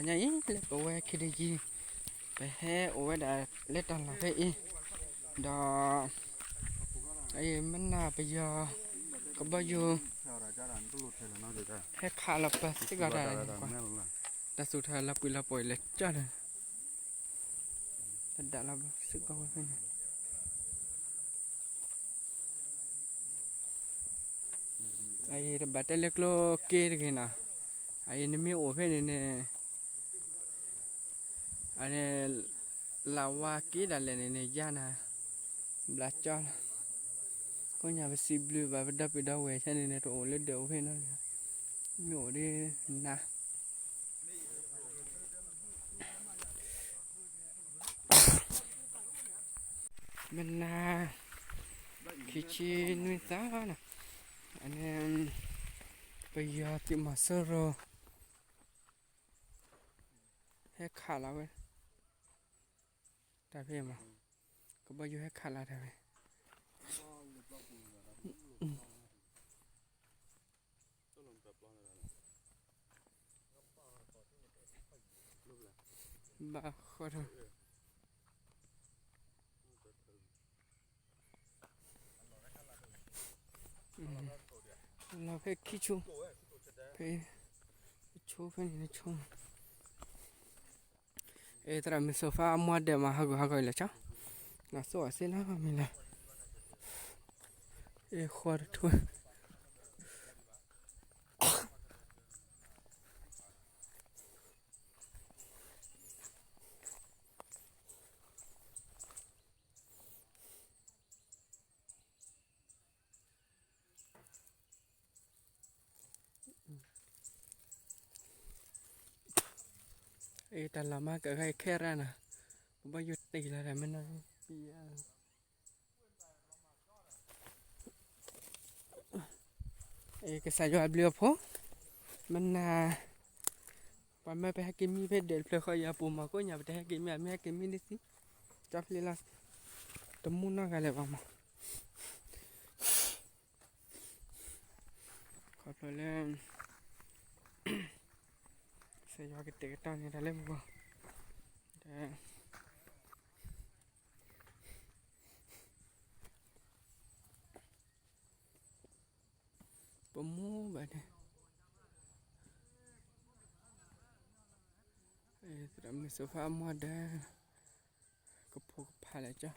ညါအံၤ လၢပဝဲ ခ့ဒကံ ပဟဲအိၣ်ဝဲဒၣ်လၢတၢ်လီၢ်ဖဲအံၤ, ဒီး မ့ၢ်နၤပယီၤ ကဘီယူၤ ဟဲခးလီၤပၢၤစ့ၢ်ကီးတၢ်န့ၣ်, တၢ်သူၣ်ထီၣ်လီၤပှံၤလီၤပှီၢ်အံၤလၢကၠီလၢ တၢ်ဒၣ်လီၤဘျီ စ့ၢ်ကီးဝဲဖဲန့ၣ်, အအံၤတဘၣ်တဲလၢကျိက့တဂ့ၤနီၤ, အအံၤနမ့ၢ်အိၣ်ဖဲန့ၣ်န့ၣ် အန့ၣ် လၢဝါက့ဒၣ်လဲာ်န့ၣ်န့ၣ် ယါနၤ ဘျးကၠီလီၤ, ကိးညါပစံးဘျုးဘၣ်ပဒီပုၢ်ဒီဝဲၢ်ခဲန့ၣ်န့ၣ် တအိၣ်လၢဒၢးအိၣ်ဖဲနီၤ, မ့ၢ်အိၣ်ဒ်နၤ မ့ၢ်နၤ ခံဆံနွံသီနီၤ, အန့ၣ် ပယီၤသုးမီၤစိရိၤ ဟဲခးလီၤဝဲ တၢ်ဖဲမး, ကဘီယူၤဟဲခးလီၤတၢ်ဖဲ ဘၣ်ဃီထီၣ် လီၤဖဲခံဆိ ဖဲ ဆိဖဲန့ၣ်ဆိ အဲ သရၣ်မုၣ်စိၤဖါအမူဒဲးမး ဟးဂူာ်ဟးဂီၤအံၤလီၤဆီ, နသိၣ်အီၤစ့လီၤမ့ၢ်လီၤ, အဲ ဃီတထူ အ့ တၢ်လီၢ်မၤကဂဲၤခဲရၣ်နၤ, ကဘီယူၤတ့ၢ်လီၤတၢ်မ့ၢ်နီၤ, အ့ ကစၢ်ယွၤအဘျုးအဖှိၣ်, မ့ၢ်နၤ, ပှၤမၢပဟဲက့ၤမံဖဲဒဲးတဖျၢၣ်ဃီယၤပူၤမး ကိးညါပတဟဲက့ၤမံ အမ့ၢ်ဟဲက့ၤမံဒ်သံ, ကၠီဖျ့လီၤ, တမူနီတဂၤလၢၤဘၣ်မး ခီဖျိလၢ ကစၢ်ယွၤကတဲာ်ကတီၤန့ၢ်တၢ်လၢပဂီၢ်, ဒီး ပမူဘၣ်န့ၣ်, သရၣ်မုၣ်စိၤဖါအမူဒဲး, ကဖိကဖးလၢကၠီ